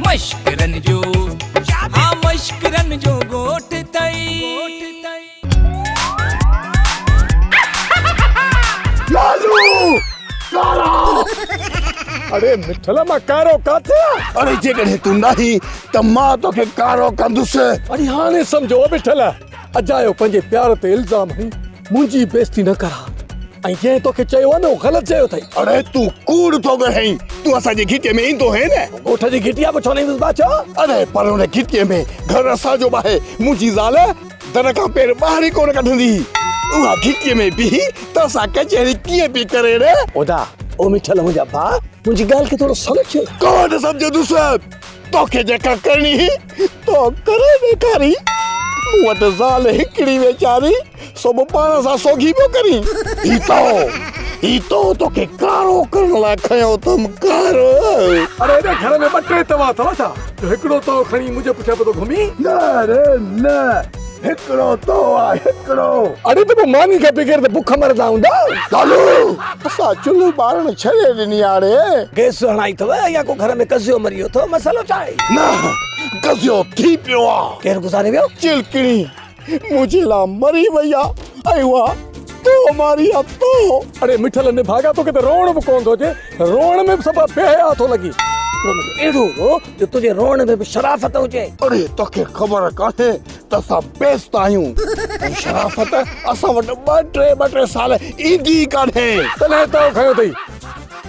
مشڪرن جو ها مشڪرن جو ڳوٺ اٿئي. لالو ڪارا اڙي مٺل مان ڪارو ڪاٿي آ؟ اڙي جيڪڏهن تون ناهين ته مان توکي ڪارو ڪندس. اڙي هاڻي سمجهو مٺل اجايو پنهنجي پيار تي الزام هڻي منهنجي بيعزتي نه ڪر ها ۽ جنهن توکي چيو آهي نه اهو غلط چيو اٿئي. اڙي تون ڪوڙ ٿو ڳالهائين، تون اسان جي گهٽيء ۾ ايندو هئين نه؟ ڳوٺ جي گهٽي آ پوء ڇو نه ايندس بادشاهه؟ اڙي پر ان گهٽيء ۾ گهر اسان جو به آهي، منهنجي زال در کان پير ٻاهر ئي ڪونه ڪڍندي هئي. اها گهٽيء ۾ بيهي تو سان ڪچهري ڪيئن پئي ڪري ري؟ ادا، او مٺل منهنجا ڀاء، منهنجي ڳالهه کي ٿورو سمجهه. ڪونه سمجهندس، توکي جيڪا ڪرڻي هئي، تو ڪري ڏيکاري. مون وٽ زال هڪڙي ويچاري، سو به پاڻ سان سوگهي پيو ڪرين. هي تو، هي تو توکي ڪارو ڪرڻ لاء کنيو اٿم، ڪارو. اڙي هيڏي گهر ۾ ٻه ٽي توا اٿو ڇا، جو هڪڙو تئو کڻي منهنجي پٺيان پيو ٿو گهمين؟ نه ري نه، هڪڙو تئو آ، هڪڙو. اڙي ته پوء ماني کان بغير ته بک مرندا هوندا. لالو، اسان چلهه ٻارڻ ڇڏي ڏني آ ڙي. گئس هڻائي اٿو يا ڪو گهر ۾ قضيو مري ويو اٿو، مسئلو ڇا آهي؟ نه، قضيو ٿي پيو آ. ڪير گذاري ويو؟ چلڪڻي. منهنجي لاء مري وئي آ ۽ اها تو ماري آ تو. اڙي مٺل نڀاڳا توکي ته روئڻ به ڪونه ٿو اچي، روئڻ ۾ به صفا بي حيا ٿو لڳين. هڪڙو منهنجو اهڙو رو جو تنهنجي روئڻ ۾ به شرافت هجي. اڙي توکي خبر ڪانهي ته اسان بيست آهيون ۽ شرافت اسان وٽ ٻه ٽي ٻه ٽي سال ايندي ئي ڪانهي. تڏهن تو کنيو اٿئي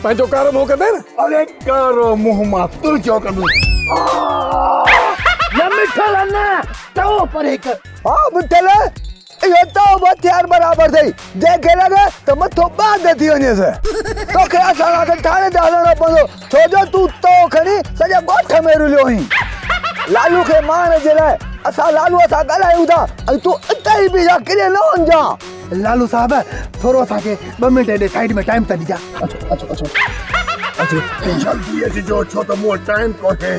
پنهنجو ڪارو منهن ڪندين نه. اڙي ڪارو منهن مان تنهنجو ڪندس. نه مٺل نه. تئو پر هڪ. ها مٺل، اهو تئو به هٿيار برابر اٿئي، جنهن کي لڳي ته مٿو ٻانڌ ٿي وڃيس. توکي اسان کان ته ٿاڻي تي هلڻو پوندو، ڇو جو تون تئو کڻي سڄي ڳوٺ ۾ رليو آهين. لالو کي مارڻ جي لاء اسان لالوء سان ڳالهايون ٿا ۽ تون اتي ئي بيهجان، ڪيڏانهن نه وڃجان. لالو صاحب، ٿورو اسان کي ٻه منٽ هيڏي سائيڊ ۾ ٽائيم ته ڏجان. اچو، اچو، اچو، اچو. جلدي اچجو، ڇو ته مون وٽ ٽائيم ڪونهي.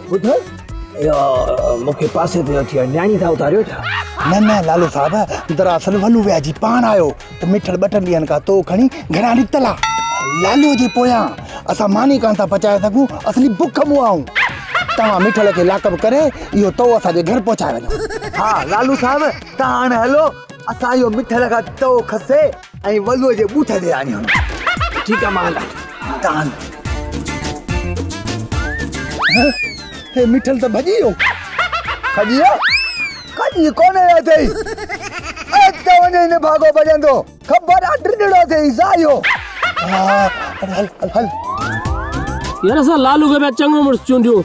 ٻڌ، اهو مون کي پاسي تي وٺي آيو، نياڻي ٿا اٿاريو ڇا؟ نه نه لالو صاحب، دراصل ولو وياجي پاڻ آيو ته مٺل ٻه ٽن ڏينهن کان تو کڻي گهران نڪتل آ. لالوء جي پويان اسان ماني ڪانه ٿا پچائي سگهون، اصلي بک مئا آهيون. توهان مٺل کي لاڪ اپ ڪري اهو تئو اسان جي گهر پهچائي وڃو. ها لالو صاحب، توهان هاڻي هلو، اسان اهو مٺل کان تئو کسي ۽ ولوء جي ٻوٿ تي آڻي هڻون. ٺيڪ آ، مان هلان ٿو. توهان هلو. هي مٺل ته ڀڄي ويو. ڀڄي ويو؟ ڪڏهن ڪونه ويو اٿئي. اچ وڃي نڀاڳو ڀڄندو. خبر آ ڊڄڻو اٿئي زايو. ها هل هل هل. يار اسان لالو کي پيا چڱو مڙس چونڊيون.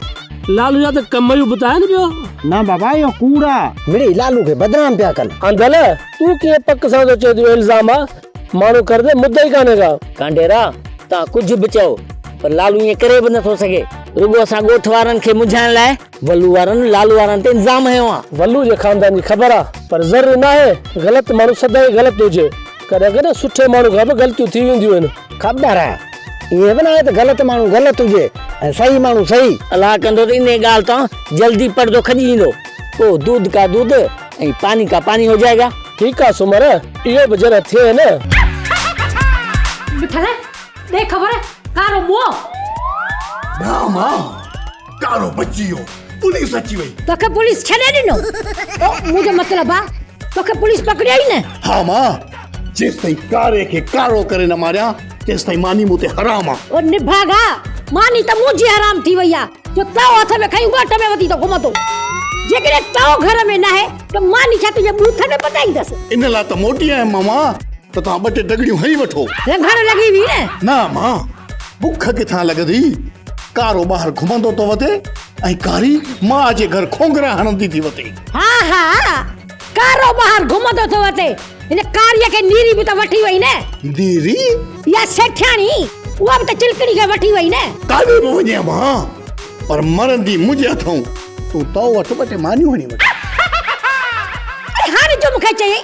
لالو جا ته ڪم ئي ابتا آهن پيو. نه بابا اهو ڪوڙ آ. مڙئي لالو کي بدنام پيا ڪن. انڌل تون ڪيئن پڪ سان ٿو چئين ته اهو الزام آ. ماڻهو ڪر the مدعي ڪانهي ڪا. ڪانڊيرا، توهان ڪجهه به چئو، پر لالو ائين ڪري به نٿو سگهي. رڳو اسان ڳوٺ وارن کي منجهائڻ لاء ولو وارن لالو وارن تي الزام هنيو آ. ولو جي خاندان جي خبر آ، پر ضروري ناهي غلط ماڻهو سدائين غلط هجي. ڪڏهن ڪڏهن سٺي ماڻهو کان به غلطيون ٿي وينديون آهن. خبر آ، ائين به ناهي ته غلط ماڻهو غلط هجي ۽ صحيح ماڻهو صحيح. الله ڪندو ته انهيء ڳالهه تان جلدي پردو کڄي ايندو. پوء دودھ ڪا دودھ ۽ پاني ڪا پاني هو جائي گا. ٺيڪ آ سومر، اهو به جڏهن ٿئي نه. مٺل، ڏي خبر، ڪارو مئو. نه امان، ڪارو بچي ويو، پوليس اچي وئي. توکي پوليس ڇڏي ڏنو؟ او منهنجو مطلب آ، توکي پوليس پڪڙيو ئي نه. ها امان، جيستائين ڪاري کي ڪارو ڪري نه ماريان، تيستائين ماني مون تي حرام آ. او نڀاڳا، ماني ته منهنجي حرام ٿي وئي آ. جو تئو هٿ ۾ کنيون ڳوٺ ۾ وڌي ٿو گهمندو. جيڪڏهن تئو گهر ۾ ناهي ته ماني ڇا تنهنجي ٻوٿ ۾ پچائيندس. ان لاء ته موٽي آيم ماما ته توهان ٻه ٽي ڊڳڙيون هڻي وٺو. لنگهڻ لڳي هئي نه؟ نه امان، بک ڪٿان لڳندي. ڪارو ٻاهر گهمندو ٿو وتي ۽ ڪاري ماء جي گهر کونگهرا هڻندي ٿي وتي. ها ها، ڪارو ٻاهر گهمندو ٿو وتي. هن ڪاريء کي نيري به ته وٺي وئي نه؟ نيري؟ يا سيٺياڻي، اها به ته چلڪڻي کي وٺي وئي نه؟ ڪاڏي به وڃي امان، پر مرندي منهنجي هٿئون. تون تئو وٺ ٻه ٽي مانيون هڻي وٺ. اڙي هاڻي جو مون کي چيائين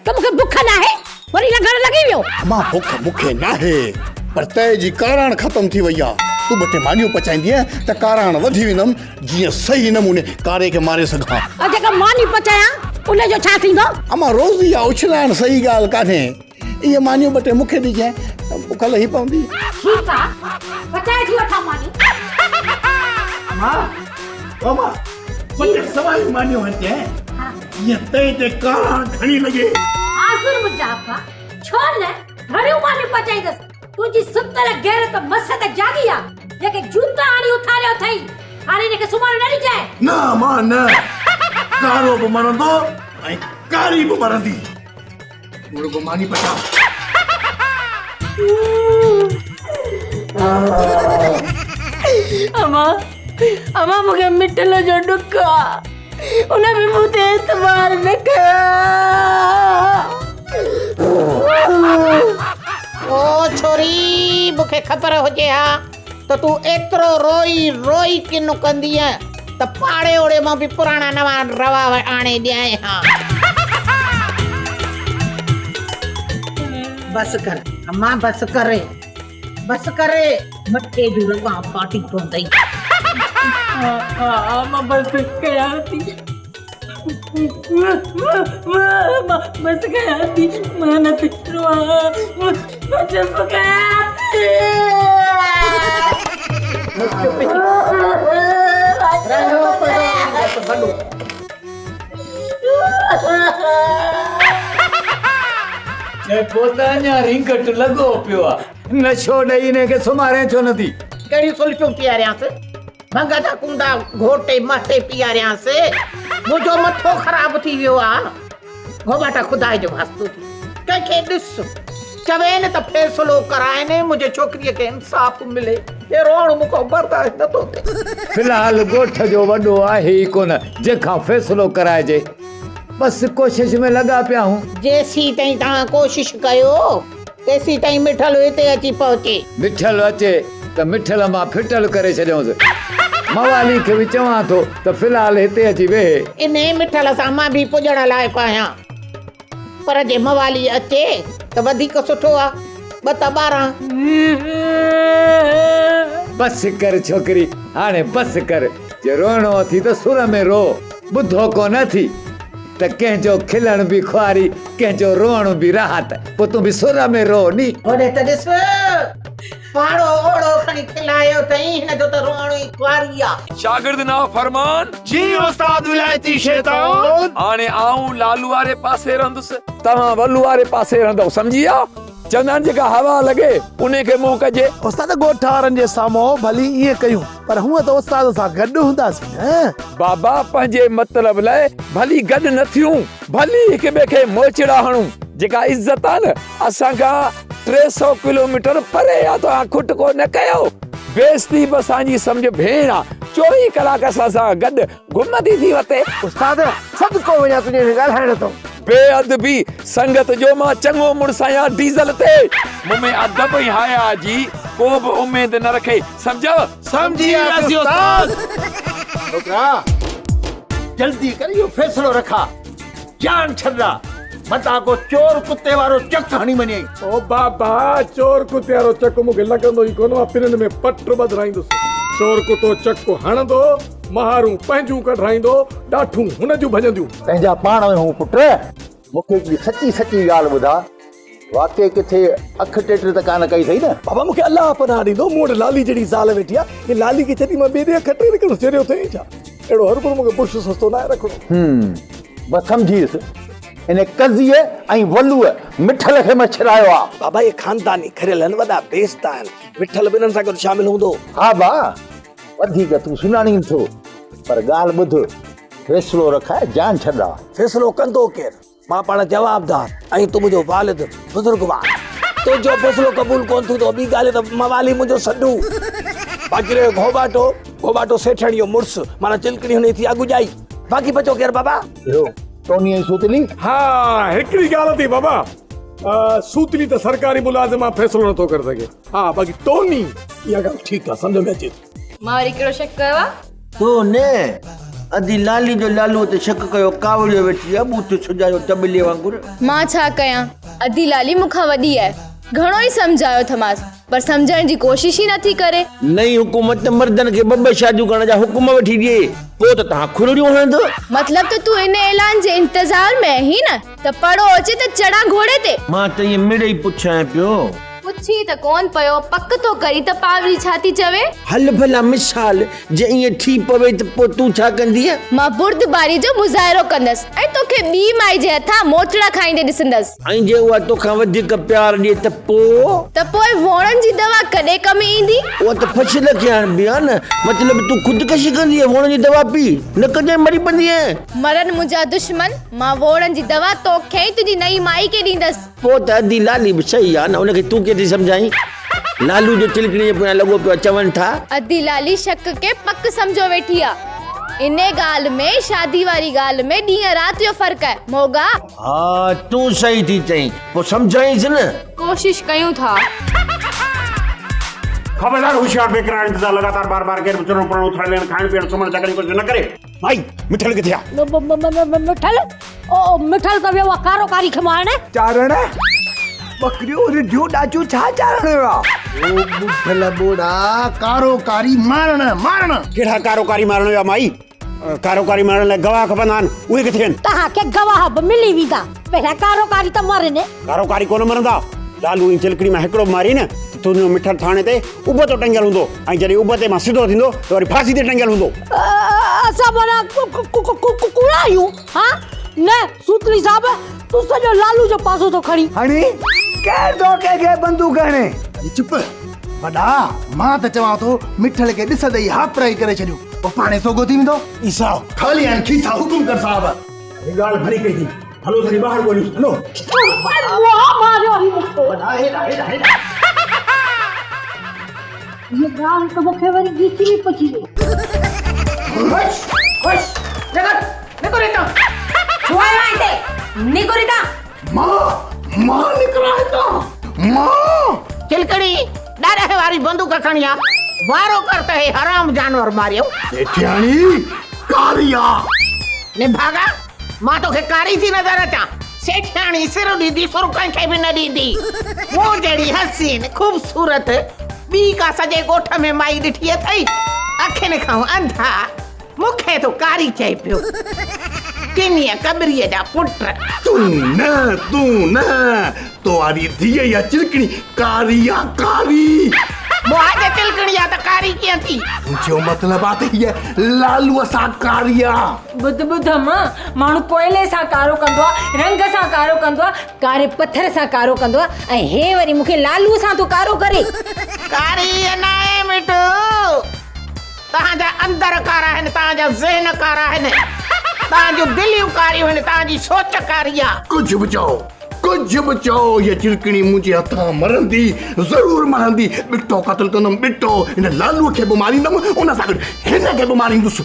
ته مون کي بک ناهي، وري لنگهڻ لڳي ويو. امان بک مون کي ناهي، پر تئي جي ڪاراڻ ختم ٿي وئي آ. تون ٻه ٽي مانيون پچائيندينء ته ڪاراڻ وڌي ويندم. جيئن صحيح نموني ڪاري کي ماري سگهان. ۽ جيڪا ماني پچايان ان جو ڇا ٿيندو؟ امان روز اها اڇلائڻ صحيح ڳالهه ڪانهي. اهي مانيون ٻه ٽي مون کي ڏجانء ته بک لهي پوندي. ٺيڪ آ، پچائي ٿي وٺان ماني. اما، اما، ٻه ٽي سوايون مانيون هڻجانء، جيئن تئي تي ڪاراڻ گهڻي لڳي. حاضر منهنجا ابا، ڇو نه گهڻيون مانيون پچائيندس. تنهنجي ستل غيرت مس ته جاڳي آ، جيڪي جوتا هڻي اٿاريو اٿئي. هاڻي هن کي سمهڻ نه ڏجانء. نه اما نه، ڪارو به مرندو ۽ ڪاري به مرندي. تون رڳو ماني پچاء. اما، اما مون کي مٺل جو ڏک آ. ان به مون تي اعتبار نه ڪيو. او ڇوري، مون کي خبر هجي ها ته تون ايترو روئي روئي ڪن ڪندينء ته پاڙي اوڙي مان به پراڻا نوان روا آڻي ڏيانء ها. بس ڪر امان بس ڪر بس ڪر مٿي جون رڳان ڦاٽي پوندئي. ها ها مان بس ڪيان ٿي. مان بس ڪيان ٿي مان نه ٿي روئان مان چپ ڪيان ٿي. چئي پوء ته اڃا رينگٽ لڳو پيو آ. نشو ڏئي انهي کي سمهارين ڇو نٿي؟ ڪهڙيون سلفيون پياريانس؟ ڀنگ جا ڪونڊا گهوٽي مهٽي پياريانس. منهنجو مٿو خراب ٿي ويو آ. گهوٻاٽا خدا جو واسطو ٿي ڪنهن کي ڏس. چوين ته فيصلو ڪرائين منهنجي ڇوڪريء کي انصاف ملي. هي روئڻ مون کان برداشت نه ٿو ٿئي. في الحال ڳوٺ جو وڏو آهي ئي ڪونه جنهن کان فيصلو ڪرائجي. بس ڪوشش ۾ لڳا پيا آهيون. جيسيتائين توهان ڪوشش ڪيو تيسيتائين مٺل هتي اچي پهچي. مٺل اچي ته مٺل مان ڦٽل ڪري ڇڏيونس. موالي کي به چوان ٿو ته في الحال هتي اچي ويهي. انهيء مٺل سان مان به پڄڻ لائق آهيان. پر جي موالي اچي ته وڌيڪ سٺو آ. ٻه ته 12. بس ڪر ڇوڪري، هاڻي بس ڪر. جي روئڻو اٿي ته سر ۾ روء. ٻڌو ڪونه اٿي ته ڪنهن جو کلڻ به خواري، ڪنهن جو روئڻ به راحت. پوء تون به سر ۾ روء ني. هوڏي ته ڏس، پاڙو اوڙو کڻي کلايو اٿئي، هن جو ته روئڻ ئي خواري آ. شاگرد نافرمان! جي استاد ولايتي شيطان! هاڻي آئون لالو واري پاسي رهندس، توهان ولو واري پاسي رهندؤ، سمجهي ويا؟ چوندا آهن جيڪا هوا لڳي، انهي کي منهن ڪجي. استاد ڳوٺ وارن جي سامهون ڀلي ائين ڪيون، پر هونء ته استاد سان گڏ هونداسين نه. بابا پنهنجي مطلب لاء ڀلي گڏ نه ٿيون، ڀلي هڪ ٻئي کي موچڙا هڻون، جيڪا عزت آ نه، اسان کان 300 ڪلوميٽر پري آ توهان کٽڪو نه ڪيو بيستي به اسان جي سمجهه ڀيڻ آ 24 ڪلاڪ اسان سان گڏ گهمندي ٿي وتي. استاد صدقو وڃان تنهنجي هن ڳالهائڻ تان. بي ادبي سنگت جو مان چڱو مڙس آهيان ڊيزل تي. مون ۾ ادب ۽ حياء جي ڪو به اميد نه رکي سمجهيو. سمجهي وياسين استاد. ڇوڪرا جلدي ڪر اهو فيصلو رکا. جان ڇڏرا متان ڪو چور ڪتي وارو چڪ هڻي وڃئي. او بابا چور ڪتي وارو چڪ مون کي لڳندو ئي ڪونه مان پنن ۾ پٽ ٻڌرائيندس. چور ڪتو چڪ هڻندو، مهارون پنهنجون ڪڍرائيندو، ڏاٺون هن جون ڀڄنديون. پنهنجا پاڻ ۾ هون پٽ، مون کي هڪڙي سچي سچي ڳالهه ٻڌاء، واقعي ڪٿي اک ٽيٽ ته ڪانه ڪئي اٿئي نه؟ بابا مون کي الله پناهه ڏيندو، مون وٽ لالي جهڙي زال ويٺي آهي، هن لالي کي ڇڏي مان ٻئي ڏي اک ٽيٽ ڪرڻ چريو ٿئين ڇا؟ اهڙو هربرو مون کي برش سستو ناهي رکڻو. هم، بس سمجهي ويس، ان قضيي ۽ ولوء مٺل کي مڇرايو آ. بابا اهي خانداني کريل آهن، وڏا بيست آهن، مٺل به انهن سان گڏ شامل هوندو. ها با، وڌيڪ تون سڃاڻين ٿو، پر ڳالهه ٻڌ، فيصلو رکائي جان ڇڏاء. فيصلو ڪندو ڪير؟ مان پاڻ جوابدار ۽ تون منهنجو والد بزرگوار. تنهنجو فيصلو قبول ڪونه ٿيندو. ٻي ڳالهه ته موالي منهنجو سڏو. باقي رهيو گهوٻاٽو، گهوٻاٽو سيٺڻي جو مڙس، معنيٰ چلڪڻي هن جي ٿي اڳ ڄائي. باقي بچو ڪير بابا؟ اهو ٽوني ۽ سوتلي. ها هڪڙي ڳالهه اٿئي بابا، سوتلي ته سرڪاري ملازم آ فيصلو نٿو ڪري سگهي. ها باقي ٽوني اها ڳالهه ٺيڪ آ سمجهه ۾ اچي ٿي. مان وري ڪهڙو شڪ ڪيو آ؟ تو نه ادي لالي جو لالوء تي شڪ ڪيو، ڪاوڙيو ويٺي آ، ٻوٿ سجايو چٻلي وانگر. مان ڇا ڪيان، ادي لالي مون کان وڏي آهي، گهڻو ئي سمجهايو ٿماس، پر سمجهڻ جي ڪوشش ئي نٿي ڪري. نئين حڪومت مردن کي ٻه ٻه شاديون ڪرڻ جا حڪم وٺي ڏئي، پوء ته توهان کرڙيون هڻندؤ. مطلب ته تون ان اعلان جي انتظار ۾ آهين نه ته پڙهو اچي ته چڙهان گهوڙي تي. مان ته ائين مڙئي پڇان پيو. پڇين ته ڪونه پيو، پڪ ٿو ڪرين ته پاوري ڇا ٿي چوي؟ هل ڀلا مثال، جي ائين ٿي پوي ته پوء تون ڇا ڪندينء؟ مان بردباريء جو مظاهرو ڪندس ۽ توکي ٻي مائي جي هٿان موچڙا کائيندي ڏسندس. ۽ جي اها توکان وڌيڪ پيار ڏئي ته پوء؟ ته پوء ووڻن جي دوا ڪڏهن ڪم ايندي؟ اها ته فصل کي هڻبي آ نه. مطلب تون خودڪشي ڪندينء؟ ووڻن جي دوا پي نه ڪجانء مري پوندينء. مرن منهنجا دشمن، مان ووڻن جي دوا توکي ۽ تنهنجي نئين مائي کي ڏيندس. پوء ته ادي لالي به صحيح آ نه، ان کي تون ڪيئن ٿي سمجهائين؟ لالو جو چلڪڻي جي پويان لڳو پيو آ، چون ٿا. ادي لالي شڪ کي پڪ سمجهيو ويٺي آ. انهي ڳالهه ۾ شادي واري ڳالهه ۾ ڏينهن رات جو فرق آهي، موڳا. ها تون صحيح ٿي چئين، پوء سمجهائينس نه. ڪوشش ڪيون ٿا. خبردار هوشيار بيقرار انتظار لڳاتار بار بار غير چرڻو پرڻو اٿڻ ويهڻ کائڻ پيئڻ سمهڻ جاڳڻ جي ڪوشش نه ڪري. مائي مٺل ڪٿي آ؟ مٺل؟ او مٺل ته ويو آ ڪارو ڪاري کي مارڻ. چارڻ؟ ٻڪريون رڍيون ڏاچيون ڇا چارڻ ويو آ؟ او ٻڍل ٻوڙا ڪارو ڪاري مارڻ مارڻ. ڪهڙا ڪارو ڪاري مارڻ ويو آ مائي؟ ڪارو ڪاري مارڻ لاء گواهه کپندا آهن، اهي ڪٿي آهن؟ توهان کي گواهه به ملي ويندا، پهريان ڪارو ڪاري ته مرن. ڪارو ڪاري ڪونه مرندا، لالو ۽ چلڪڙي مان هڪڙو به مارين ته تنهنجو مٺل ٿاڻي تي اڀ تي ٽنگيل هوندو ۽ جڏهن اڀ تي مان سڌو ٿيندو ته وري ڦاسي تي ٽنگيل هوندو. اسان معنيٰ ڪوڙا آهيون ها نه سوتلي صاحب تون سڄو لالو جو پاسو ٿو کڻين. هڻي؟ ڪير ٿو ڪنهن کي بندوق هڻي؟ اڙي چپ وڏا، مان ته چوان ٿو مٺل کي ڏسندي ئي هاپرائي ڪري ڇڏيون. پوء پاڻهي سوگهو ٿي ويندو. عيسيٰ! خالي آهن کيسا، حڪم ڪر صاحب. هي ڳالهه ڀلي ڪئي ٿي، هلو ٿري ٻاهر ڳوليون، هلو. ماريو هي مون کي. هيء ڳالهه ته مون کي وري ڳچي ۾ پئجي وئي. هش! هش! نڪر! نڪر هتان! ڇو آيو آهين هتي؟ نڪر هتان! مان! مان نڪران هتان! مان! چلڪڙي! ڏاڏاهي واري بندوق کڻي آ، وارو ڪر ته هي حرام جانور ماريو. سيٺياڻي، ڪاري آ. نڀاڳا، مان توکي ڪاري ٿي نظر اچان؟ سيٺياڻي سر ڏيندي سر ڪنهن کي به نه ڏيندي. مون جهڙي حسين، خوبصورت ٻي ڪا سڄي ڳوٺ ۾ مائي ڏٺي اٿئي؟ اکين کان انڌا، مون کي ٿو ڪاري چئي پيو. ڪنيء ڪٻريء جا پٽ. تون نه، تون نه، تو واري ڌيء يا چلڪڻي ڪاري آ ڪاري. مهاجي چلڪڻي آ ته ڪاري ڪيئن ٿي؟ منهنجو مطلب آ ته هيء لالوء سان ڪاري آ. ٻڌ ٻڌ امان، ماڻهو ڪوئلي سان ڪارو ڪندو آ، رنگ سان ڪارو ڪندو آ، ڪاري پٿر سان ڪارو ڪندو آ ۽ هي وري مون کي لالوء سان ٿو ڪارو ڪري. ڪاري ناهي مٺو. توهان جا اندر ڪارا آهن، توهان جا ذهن ڪارا آهن، توهان جون دليون ڪاريون آهن، توهان جي سوچ ڪاري آ. ڪجهه به چئو، ڪجهه به چئو، هيء چرڪڻي منهنجي هٿان مرندي، ضرور مرندي. ٻٽو قتل ڪندم، ٻٽو. هن لالوء کي به ماريندم، ان سان گڏ هن کي به ماريندس.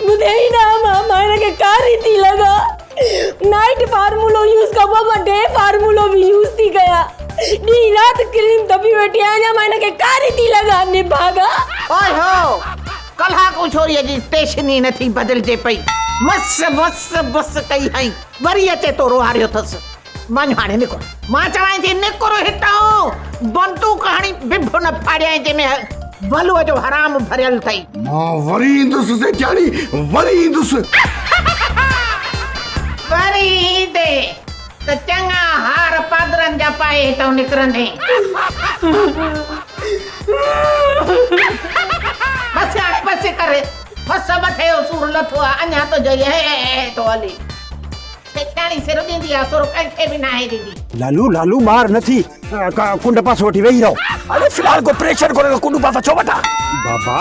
ٻڌي ئي نه امان، مان هن کي ڪاري ٿي لڳان. نائيٽ فارمولو يوز کان پوء مان ڊي فارمولو به يوز ٿي ڪيان. ڏينهن رات ڪريم ٿڦي ويٺي آهيان، اڃا مان هن کي ڪاري ٿي لڳان. نڀاڳا. اوئي هو! ڪلاڪون ڇوريء جي ٽيشن ئي نٿي بدلجي پئي. مس مس بس ڪئي هئائين، وري اچي تو روئاريو اٿس. وڃ هاڻي نڪر. مان چوانء ٿي نڪر هتئون. بندوق هڻي بڀ نه ڦاڙيانء جنهن ۾ ولوء جو حرام ڀريل اٿئي. مان وري ايندس سيٺياڻي، وري ايندس. وري ايندين ته چڱا هار پادرن جا پائي هتئون نڪرندين. بس هاڻي بس ڪر. بس مٿي جو سور لٿو آ، اڃا تنهنجو هي هي هي ٿو هلي. سيٺياڻي سر ڏيندي آ، سر ڪنهن کي به ناهي ڏيندي. لالو لالو ٻاهر نه ٿي، ڪنڊ پاسو وٺي ويهي رهو. اڙي في الحال ڪو پريشر ڪونهي ته ڪنڊ پاسا ڇو وٺان؟ بابا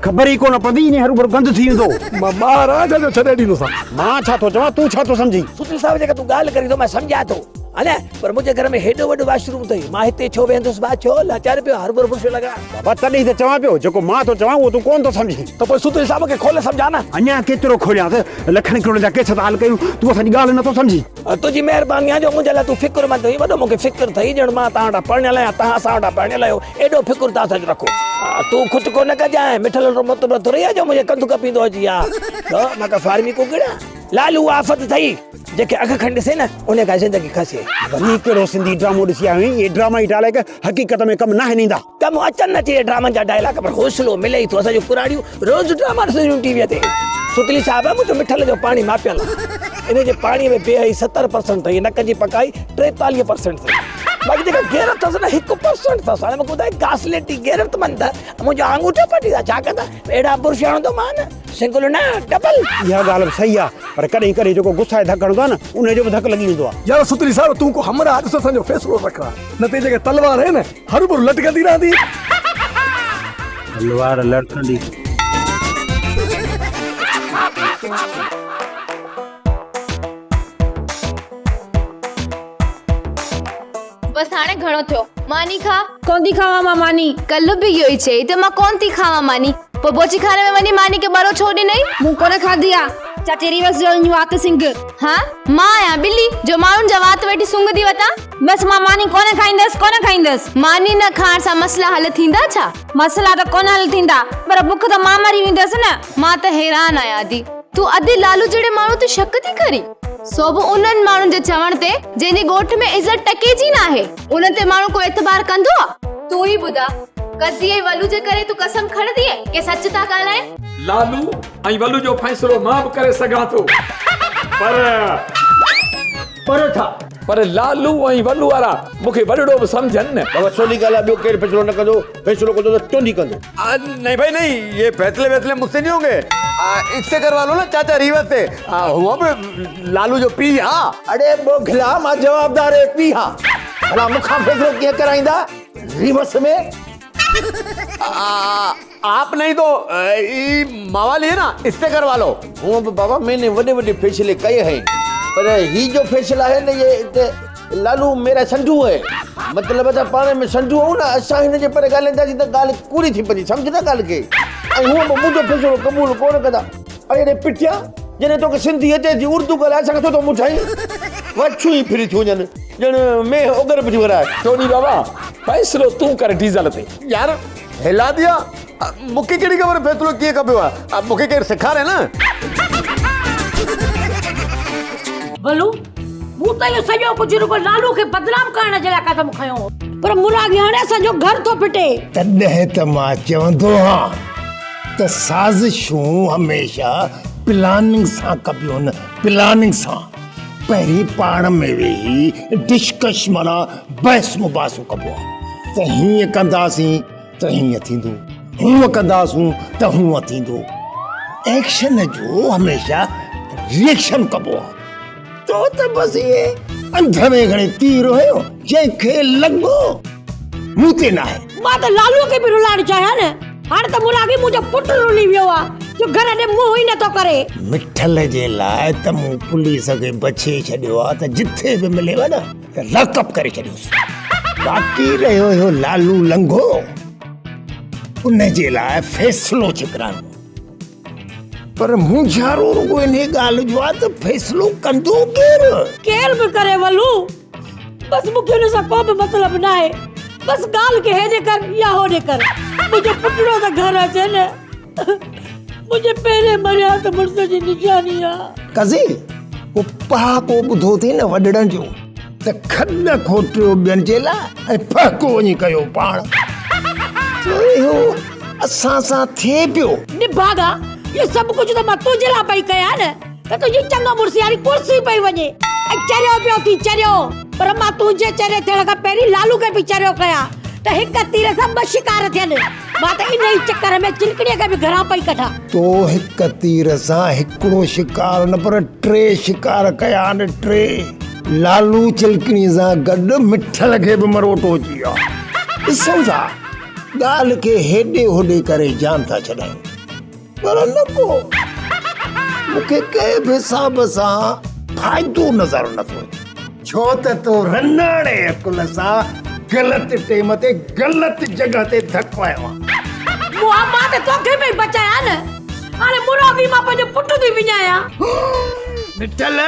خبر ئي ڪونه پوندي، ائين هروڀرو گند ٿي ويندو. مان ٻاهر آهيان ڇا جو ڇڏي ڏيندوسان. مان ڇا ٿو چوان، تون ڇا ٿو سمجهين؟ سوتل صاحب جيڪا تون ڳالهه ڪرين ٿو مان سمجهان ٿو. ها نه پر منهنجي گهر ۾ هيڏو وڏو واش روم اٿئي مان هتي ڇو ويهندس ڀاء ڇو لاچار پيو هروڀرو برشو لڳان. بابا تڏهن ته چوان پيو جيڪو مان ٿو چوان اهو تون ڪونه ٿو سمجهين. ته پوء سوتل صاحب کي کولي سمجهان نه. اڃا ڪيترو کوليانس لکن ڪروڙن جا ڪيس ته حل ڪيون تون اسان جي ڳالهه نٿو سمجهين. تنهنجي مهرباني آهي جو منهنجي لاء تون فڪرمند آهين وڏو مون کي فڪر اٿئي ڄڻ مان توهان وٽان پرڻيل آهيان توهان اسان وٽان پرڻيل آهيو ايڏو فڪر توهان اسان جو رکو. تون کٽڪو نه ڪجانء مٺل رو مطلب ٿورئي آهي جو منهنجي ڪنڌ ڪپيندو اچي ها ڇو مان ڪا فارمي ڪڪڙ آهيان لالو آفت اٿئي. جيڪي اک کڻي ڏسي نه انهي کان زندگي کسي. وري ڪهڙو سنڌي ڊرامو ڏسي آيو آهين اهي ڊرامائي ڊائلاگ حقيقت ۾ ڪم ناهن ايندا. ڪم اچن نه ٿي ڊرامن جا ڊائلاگ پر حوصلو ملي ئي ٿو اسان جون ڪراڙيون روز ڊراما ڏسنديون ٽي وي تي. ستلي صاحب منهنجو مٺل جو پاڻي ماپيل آ. ان جي پاڻي ۾ بيهائي 70 پرسنٽ اٿئي، نڪ جي پڪائي 43 پرسنٽ اٿئي. باقي جيڪا غيرت اٿس نه 1 پرسنٽ اٿس. هاڻي مونکي ٻڌاء گاسليٽي غيرتمند منهنجو آڱوٺو پٽيندا ڇا ڪندا؟ اهڙا برش هڻندو مان نه سنگل نه ڊبل. اها ڳالهه به صحيح آ پر ڪڏهن ڪڏهن جيڪو غصائي ڌڪ هڻندو آ نه ان جو به ڌڪ لڳي ويندو آ. يار ستلي صاحب تون ڪو همراهه ڏس اسان جو فيصلو رک ها نه ته جيڪا تلوار آهي نه هروڀرو لٽڪندي رهندي. تلوار لڙڪندي. بس هاڻي گهڻو ٿيو. ماني کا. ڪونه ٿي کاوان مان ماني. ڪلهه به اهو ئي چيئي ته مان ڪونه ٿي کاوان ماني. پوء بورچي خاني ۾ وڃي ماني کي ٻرو ڇو ڏنئي؟ مون ڪونه کاڌي آ. چاچي ريوس جو اڃ وات سنگهه. ها مان آهيان ٻلي جو ماڻهن جا وات ويٺي سونگهندي وتان. بس مان ماني ڪونه کائيندس ڪونه کائيندس. ماني نه کائڻ سان مسئلا حل ٿيندا ڇا؟ مسئلا ته ڪونه حل ٿيندا پر بک ته مان مري ويندس نه. مان ته حيران آهيان ادي. تون ادي لالو جهڙي ماڻهو تي شڪ ٿي ڪرين؟ سو به انهن ماڻهن جي چوڻ تي جنهن جي ڳوٺ ۾ عزت ٽڪي جي ناهي. انهن تي ماڻهو ڪو اعتبار ڪندو آ؟ تون ئي ٻڌاء، قضيي ۽ ولو جي ڪري تون قسم کڻندينء ڪي سچ ٿا ڳالهائين؟ لالو ۽ ولو جو فيصلو مان به ڪري سگهان ٿو پر. پر ڇا؟ پر لالو ۽ ولو وارا مون کي وڏڙو به سمجهن نه. بابا سولي ڳالهه آ ٻيو ڪير فيصلو نه ڪندو، فيصلو ڪندو ته تون ئي ڪندو. نهين ڀائي نهين يي فيصلي ويصلي مون سي نهين هونگي اس سي ڪروا لو نه چاچا ريوس سي هونئن به لالو جو پيء آ. اڙي ٻوگهلا مان جوابدار جو پيء آ ڀلا مون کان فيصلو ڪيئن ڪرائيندا ريوس ۾. آپ نهين تو هي موالي هي نه اس سي ڪروا لو. هونئن به بابا مين ني وڏي وڏي فيصلي ڪئي هين پر هي جو فيصلا هي نه يي ته لالو ميرا سنڍو هي مطلب ته پاڻ ۾ سنڍو آهون نه اسان هن جي پر ڳالهائينداسين ته ڳالهه ڪوڙي ٿي پوندي سمجهه نه ڳالهه کي ۽ هونئن به منهنجو فيصلو قبول ڪونه ڪندا اڙي اڙي پٽيا جڏهن توکي سنڌي اچي ٿي اردو ڳالهائي اسان کي ڇو ٿو منجهائين واڇون ئي ڦري ٿيون وڃن ڄڻ مينهن اوڳر به ٿي ورائي. ٽوني بابا فيصلو تون ڪر ڊيزل تي. يار هلا ديا مونکي ڪهڙي خبر فيصلو ڪيئن ڪبيو آهي مونکي ڪير سيکاري نه. ولو مون ته اهو سڄو ڪجهه رڳو لالو کي بدنام ڪرڻ جي لاء قدم کنيو هو پر مراڳي هاڻي اسان جو گهر ٿو ڦٽي. تڏهن ته مان چوندو هان ته سازشون هميشه پلاننگ سان ڪبيون آهن، پلاننگ سان. پهرين پاڻ ۾ ويهي ڊسڪش معنيٰ بحث مباحثو ڪبو آهي ته هيئن ڪنداسين ته هيئن ٿيندو، هونء ڪنداسون ته هونء ٿيندو. ايڪشن جو هميشه ري ايڪشن ڪبو آهي. تو ته بس ائين انڌ ۾ کڻي تير هنيو، جنهن کي لڳو مون تي ناهي. مان ته لالوء کي به رلائڻ چاهيان نه، هاڻي ته مراڳي منهنجو پٽ رلي ويو آ، جو گهر ڏي منهن ئي نٿو ڪري. مٺل جي لاء ته مون پوليس کي بڇي ڇڏيو آ ته جٿي به مليو نه ته لاڪ اپ ڪري ڇڏيوس. باقي رهيو اهو لالو لنگهو، ان جي لاء فيصلو ڇڪرائڻو آ. پر مونجهارو رڳو انهيء ڳالهه جو آ ته فيصلو ڪندو ڪير؟ ڪير به ڪري ولو، بس مون کي ان سان ڪو به مطلب ناهي. بس ڳالهه کي هيڏي ڪر يا هوڏي ڪر، منهنجو پٽڙو ته گهر اچي نه. منهنجي پهرين مريا ته مڙس جي نشاني آ. قضي، ڪو پهاڪو ٻڌو اٿئي نه وڏڙن جو ته کڏ کوٽيو ٻين جي لاء ۽ ڦهڪو وڃي ڪيو پاڻ. سو اهو اسان سان ٿئي پيو. نڀاڳا، اهو سڀ ڪجهه ته مان تنهنجي لاء پئي ڪيان نه ته تنهنجي چڱ مڙسياري ڪرسي پئي وڃي ۽ چريو پيو ٿي چريو. پر مان تنهنجي چريي ٿيڻ کان پهرين لالو کي به چريو ڪيان ته هڪ تير سان ٻه شڪار ٿين. مان ته انهيء چڪر ۾ چلڪڻيء کي به گهران پئي ڪڍان. تو هڪ تير سان هڪڙو شڪار نه پر ٽي شڪار ڪيا آهن، ٽي. لالو چلڪڻيء سان گڏ مٺل کي به مروٽو اچي ويو آهي. ڏسون ٿا ڳالهه کي هيڏي هوڏي ڪري جان ٿا ڇڏايون. پر نه ڪو مون کي ڪنهن به حساب سان فائدو نظر نٿو اچي. ڇو ته تو رناڻي عقل سان غلط ٽيم تي غلط جڳهه تي ڌڪ هنيو آهي. موها مان ته توکي پئي بچايان نه، هاڻي مروڳي مان پنهنجو پٽ ٿي وڃايان. مٺل،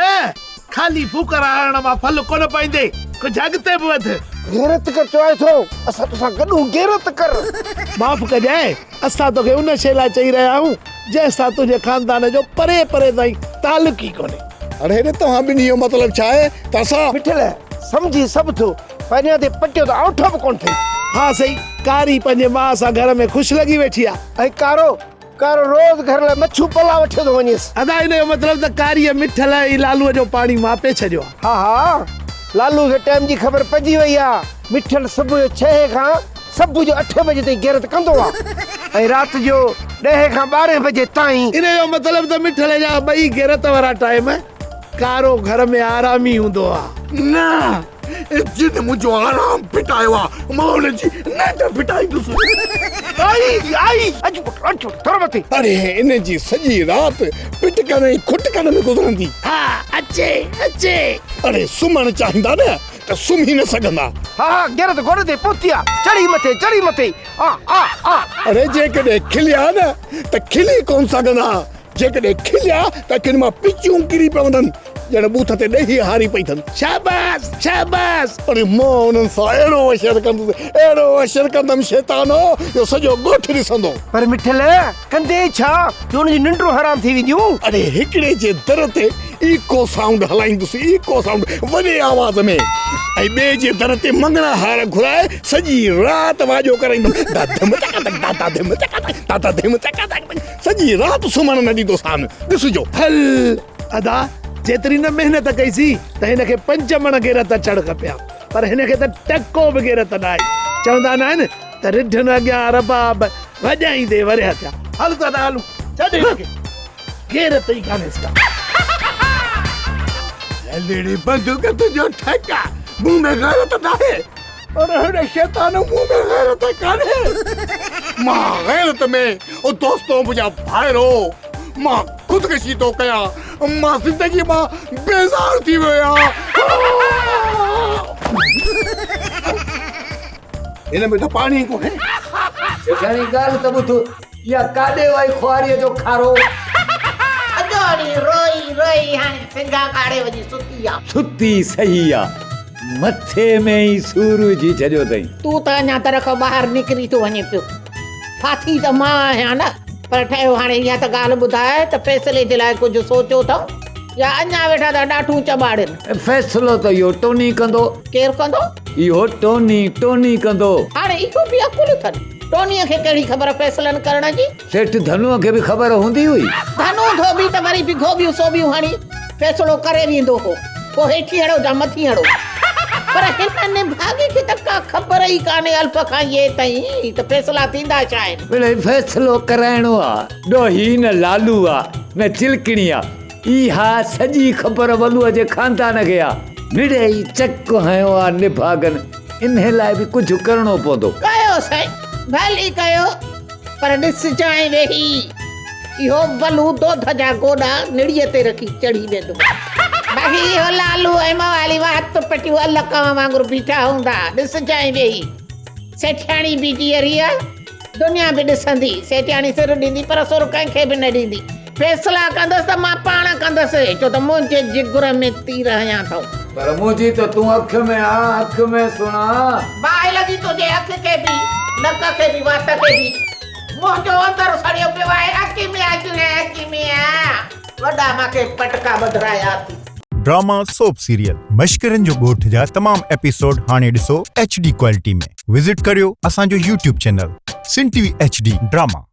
خالي ڦوڪرا هڻڻ مان ڦل ڪونه پائيندي، ڪجهه اڳتي به وڌ. غيرت ڪر چوانء ٿو، اسان توسان گڏ هون، غيرت ڪر. معاف ڪجانء، اسان توکي ان شيء لاء چئي رهيا آهيون، جنهن سان تنهنجي خاندان جو پري پري تائين تعلق ئي ڪونهي. اڙي هيڏي توهان ٻنهي جو مطلب ڇا آهي ته اسان. مٺل، سمجهي سڀ ٿو، پر اڃا تائين پٽيو ته آئوٺو به ڪونه ٿئي. ها سائين، ڪاري پنهنجي ماء سان گهر ۾ خوش لڳي ويٺي آ. ۽ ڪارو! ڪارو روز گهر لاء مڇون پلا وٺيو ٿو وڃيس. ادا ان جو مطلب ته ڪاريء مٺل ۽ لالوء جو پاڻي ماپي ڇڏيو آ. ها ها لالو کي ٽائيم جي خبر پئجي وئي آ. مٺل صبح جو ڇهين کان صبح جو اٺين بجي تائين غيرت ڪندو آ ۽ رات جو ڏهين کان ٻارهين بجي تائين. ان جو مطلب ته مٺل جا ٻئي غيرت وارا ٽائيم ڪارو گهر ۾ آرامي هوندو آ. نه جن منهنجو آرام ڦٽايو آ، مان ان جي ننڊ ڦٽائيندس. آئي آئي اچ پٽ اچ پٽ ٿورو مٿي. اڙي ان جي سڄي رات پٽڪن ۽ کٽڪن ۾ گذرندي. ها اچي اچي. اڙي سمهڻ چاهيندا نه ته سمهي نه سگهندا. ها ها غيرت گهوڙي تي پهتي آ، چڙهي مٿي چڙهي مٿي آ آ آ. اڙي جيڪڏهن کليا نه ته کلي ڪونه سگهندا. جيڪڏهن کليا ته اکين مان پچيون ڪري پوندن، ڄڻ ٻوٿ تي ڏهي هاري پئي اٿن. شاباس! شاباس! اڙي مان انهن سان اهڙو حشر ڪندس، اهڙو حشر ڪندم شيطانو، جو سڄو ڳوٺ ڏسندو. پر مٺل، ڪندين ڇا جو انهن جون ننڊون حرام ٿي وينديون؟ اڙي هڪڙي جي در تي ايڪو سائونڊ هلائيندس، ايڪو سائونڊ وڏي آواز ۾، ۽ ٻئي جي در تي مڱڻا هار گهرائي سڄي رات واڄو ڪرائيندم، دا ڌم تڪا تڪ دا دا ڌم تڪا تڪ دا دا ڌم تڪا تڪ. سڄي رات سمهڻ نه ڏيندوسان، ڏسجو. هل ادا، جيتري نه محنت ڪئي سين ته هن کي پنج مڻ غيرت اچڻ کپي ها، پر هن کي ته ٽڪو به غيرت نه آئي. چوندا نه آهن ته رڍن اڳيان رباب وڄائيندي ورهيه ٿيا. هل ته ادا هلون، ڇڏ هن کي، غيرت ئي ڪانهيس ڪا. هلڙي بندوق تنهنجو ٺڪ آ، مون ۾ غيرت ناهي. اڙي هن شيطان مون ۾ غيرت ڪانهي. مان غيرت ۾ او دوستو منهنجا ڀائرو مان خودڪشي ٿو ڪيان مان زندگي مان بيزار ٿي ويو آهيان. هن ۾ ته پاڻي ڪونهي. سيٺياڻي ڳالهه ته ٻڌ اها ڪاڏي وئي خواريء جو کارو. سڄو ڏينهن روئي روئي هاڻي سنگها ڪاڙهي وڃي ستي آ. ستي صحيح آ. مٿي ۾ ئي سور وجهي ڇڏيو اٿئي. تون ته اڃا در کان ٻاهر نڪري ٿو وڃين پيو. ڦاٿي ته مان آهيان نه. پر ٺهيو هاڻي اها ته ڳالهه ٻڌاء ته فيصلي جي لاء ڪجهه سوچيو اٿئون يا اڃا ويٺا ٿا ڏاٺون چٻاڙين. فيصلو ته اهو ٽوني ڪندو. ڪير ڪندو؟ اهو ٽوني، ٽوني ڪندو. هاڻي اهو به عقل اٿن. ٽونيء کي ڪهڙي خبر فيصلن ڪرڻ جي. سيٺ ڌنوء کي به خبر هوندي هئي. ڌنو ڌوٻي ته وري به گهوٻيون سوٻيون هڻي فيصلو ڪري ويندو هو، پوء هيٺين هڙو جا مٿين هڙو. پر هن نڀاڳي کي ته ڪا خبر ئي ڪانهي الف کان يي تائين ته فيصلا ٿيندا ڇا آهن. مڙئي فيصلو ڪرائڻو آ. ڏوهي نه لالو آ نه چلڪڻي آ. اها سڄي خبر ولوء جي خاندان کي آ. مڙئي چڪ هنيو آ نڀاڳن. انهي لاء به ڪجهه ڪرڻو پوندو. ڪيو سائين، ڀلي ڪيو. پر ڏسجانء ويهي، اهو ولو دوڌ جا گوڏا نڙيء تي رکي چڙهي ويندو. باقي اهو لالو ۽ موالي وات پٽيون ال ڪانء وانگر بيٺا هوندا. ڏسجانء ويهي. سيٺياڻي به جيئري آ، دنيا به ڏسندي. سيٺياڻي سر ڏيندي پر سر ڪنهن کي به نه ڏيندي. فيصلا ڪندس ته مان پاڻ ڪندس، ڇو ته منهنجي جگر ۾ تير هنيا اٿئون. پر منهنجي ته تون اک ۾ آ، اک ۾ سڻا. باهه لڳي تنهنجي اک کي به، نڪ کي به، وات کي به. منهنجو اندر سڙيو پيو آهي، اک ۾ آ چڙيا، اک ۾ آ. وڏا مان کي پٽڪا ٻڌرايا اٿي. ڊراما سوپ سيريل مشڪرن جو ڳوٺ جا تمام ايپيسوڊ هاڻي ڏسو ايڇ ڊي ڪوالٽي ۾ وزٽ ڪريو اسان جو YouTube channel Sindh T V H D drama.